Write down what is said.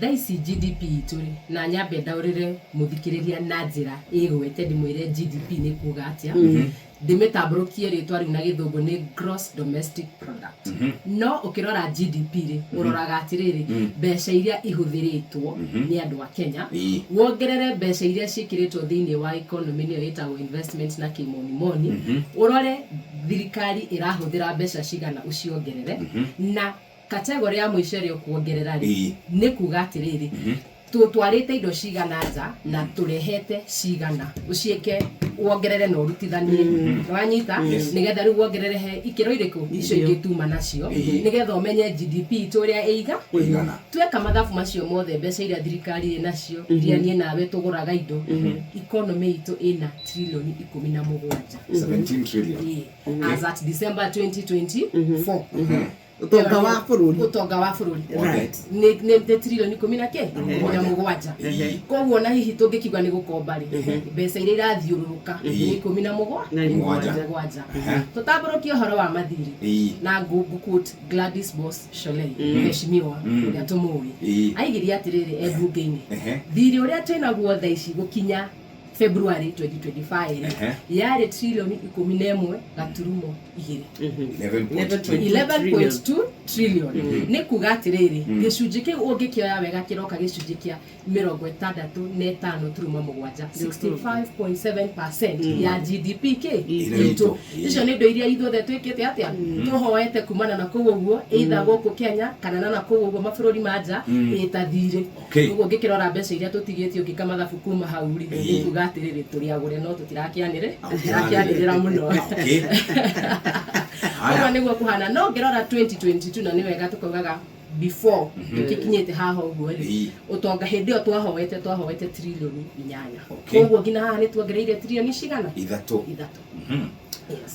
Thaa ici GDP itũ rĩ, na nyambe ndaũrĩre mũthikĩrĩria na njĩra ĩgwete ndĩmwĩre GDP nĩ kuga atĩa, ndĩmĩtambũrũkie rĩtwa rĩu na gĩthũngũ nĩ gross domestic product. No ũkĩrora GDP rĩ, ũroraga atĩrĩrĩ, mbeca iria ihũthĩrĩtwo nĩ andũ a Kenya, wongerere mbeca iria ciĩkĩrĩtwo thĩinĩ wa economy nĩyo ĩtagwo investment na kĩmonimoni, ũrore thirikari ĩrahũthĩra mbeca cigana ũciongerere, na category ya mũico ĩrĩa ũkuongerera rĩ, nĩ kuga atĩrĩrĩ, tũtwarĩte indo cigana nja na tũrehete cigana, ũciĩke wongerere na ũrutithanie. Wanyita? Nĩgetha rĩu wongerere he ikĩro irĩkũ icio ingĩ tuma nacio, nĩgetha ũmenye GDP itũ ũrĩa ĩiga. Ĩigana. Tweka mathabu macio mothe, mbeca iria thirikari ĩ nacio, iria niĩ nawe tũgũraga indo, economy itũ ĩna trilioni 17. 17 trillion. Ĩĩ. As at December 2024. Ũtonga wa bũrũri. Ũtonga wa bũrũri nĩ trilioni ikũmi na kĩ na mũgwanja. Koguo na hihi tũngĩkiuga nĩ gũkomba rĩ, mbeca iria irathiũrũrũka nĩ ikũmi na mũgwa Na mũgwanja. Mũgwanja. Tũtambũrũkie ũhoro wa mathirĩ na ngũ quote Gladys Boss Sholei, mheshimiwa ũrĩa tũmũĩ, aigirie atĩrĩrĩ e mbunge-inĩ, thirĩ ũrĩa twĩnaguo thaa ici gũkinya February 2025 rĩ, yarĩ trilioni 11.2. 11.2. 11.2 trillion nĩ kuga atĩrĩrĩ, gĩcunjĩ kĩu ũngĩkĩoya wega kĩroka gĩcunjĩ kĩa 65.7, 65.7% ya GDP kĩ Ĩrĩa itũ. Itũ. Icio nĩ indo iria ithuothe twĩkĩte atĩa, tũhoete kumana na kũu ũguo, either gũkũ Kenya kana na kũu ũguo mabũrũri ma nja ĩta thirĩ. Ũguo ũngĩkĩrora mbeca iria tũtigĩtie, ũngĩka mathabu kuma hau rĩ, nĩ kuga atĩrĩrĩ, tũrĩ agũre no tũtirakĩanĩrĩ tũtirakĩanĩrĩra mũno. Ũguo nĩguo kũhana. No ngĩrora 2022, na nĩ wega tũkaugaga before tũkĩkinyĩte haha ũguo rĩ, ũtonga hĩndĩ ĩyo twahoete trilioni 8. Koguo nginya haha nĩ tuongereire trilioni cigana? Ithatũ. Ithatũ, yes.